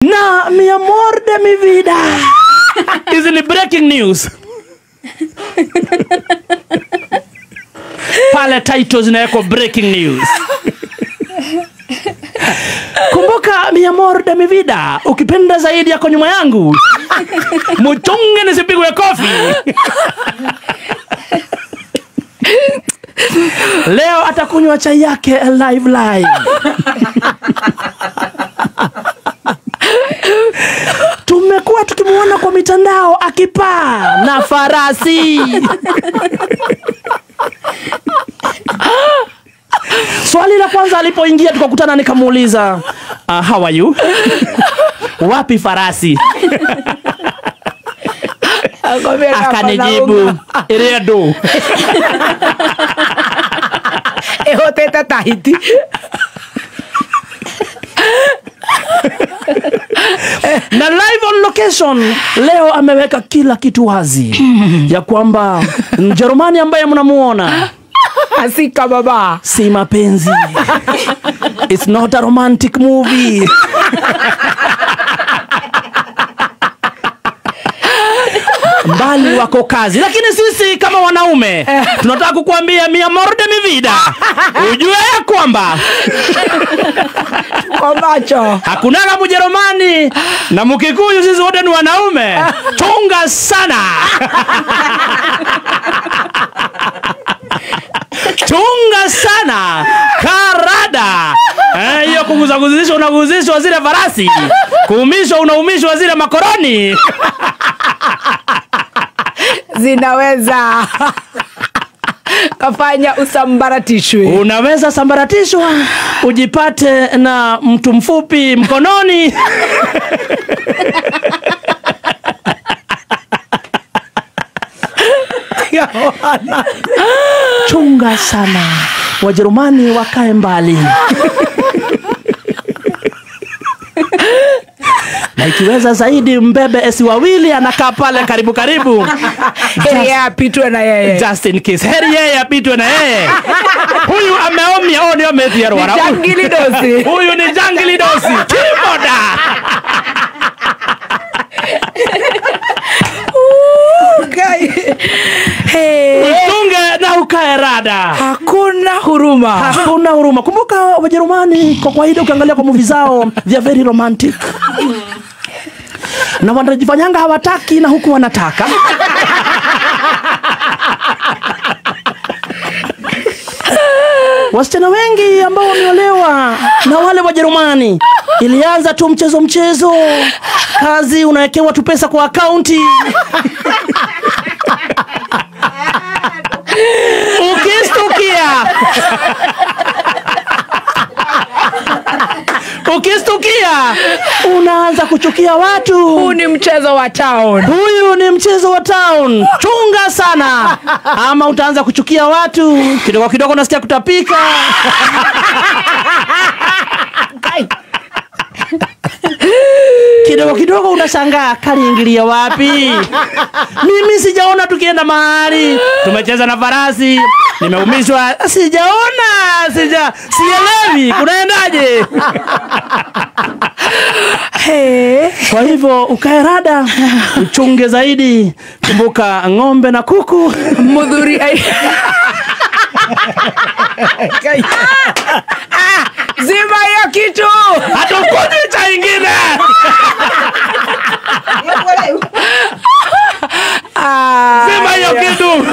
Na mi amor de mi vida. Hizi ni breaking news. Pale titles zinawekwa breaking news. Kumbuka mi amor de mi vida, ukipenda zaidi yako nyuma yangu. Muchunge nisipigwe kofi. Leo atakunywa chai yake live live. Tumekuwa tukimuona kwa mitandao akipaa na farasi. Swali la kwanza alipoingia tukakutana nikamuuliza, how are you? Wapi farasi? Akanijibu, iredo. Ehoteta Tahiti. Na live on location leo ameweka kila kitu wazi ya kwamba Mjerumani ambaye mnamuona asika baba, si mapenzi. It's not a romantic movie. Mbali wako kazi. Lakini sisi kama wanaume tunataka kukuambia mi amor de mi vida, ujue ya kwamba kwa macho hakuna na Mjerumani na Mkikuyu, sisi wote ni wanaume. Chunga sana. Chunga sana karada. Hiyo kuguzaguzishwa unaguzishwa zile farasi, kuumishwa unaumishwa zile makoroni. Zinaweza kafanya usambaratishwe. Unaweza sambaratishwa ujipate na mtu mfupi mkononi. Chunga sana, Wajerumani wakae mbali. Na ikiweza zaidi mbebe esi wawili anakaa pale karibu karibu. Heri apitwe na yeye. Just in case. Heri yeye apitwe na yeye. Huyu ameomia, oh ndio ametia rwara. Jangili dosi. Huyu ni jangili dosi. Kimoda. Hey. Uchunge na ukae rada. Hakuna huruma. Hakuna huruma. Kumbuka Wajerumani kwa kawaida ukiangalia kwa movie zao they are very romantic. Na wanajifanyanga hawataki na huku wanataka. Wasichana wengi ambao wameolewa na wale Wajerumani, ilianza tu mchezo mchezo, kazi unawekewa tu pesa kwa akaunti. Ukistukia ukistukia unaanza kuchukia watu. Huu ni mchezo wa town. Huyu ni mchezo wa town. Chunga sana ama utaanza kuchukia watu. Kidogo kidogo unasikia kutapika. Kidogo kidogo unashangaa kaliingilia wapi? Mimi sijaona tukienda mahali. Tumecheza na farasi, nimeumishwa, sijaona, sielewi kunaendaje. Hey. Kwa hivyo ukae rada, uchunge zaidi. Kumbuka ng'ombe na kuku mudhuri. Zima hiyo kitu. Hatukunywi cha ingine. Zima hiyo kitu.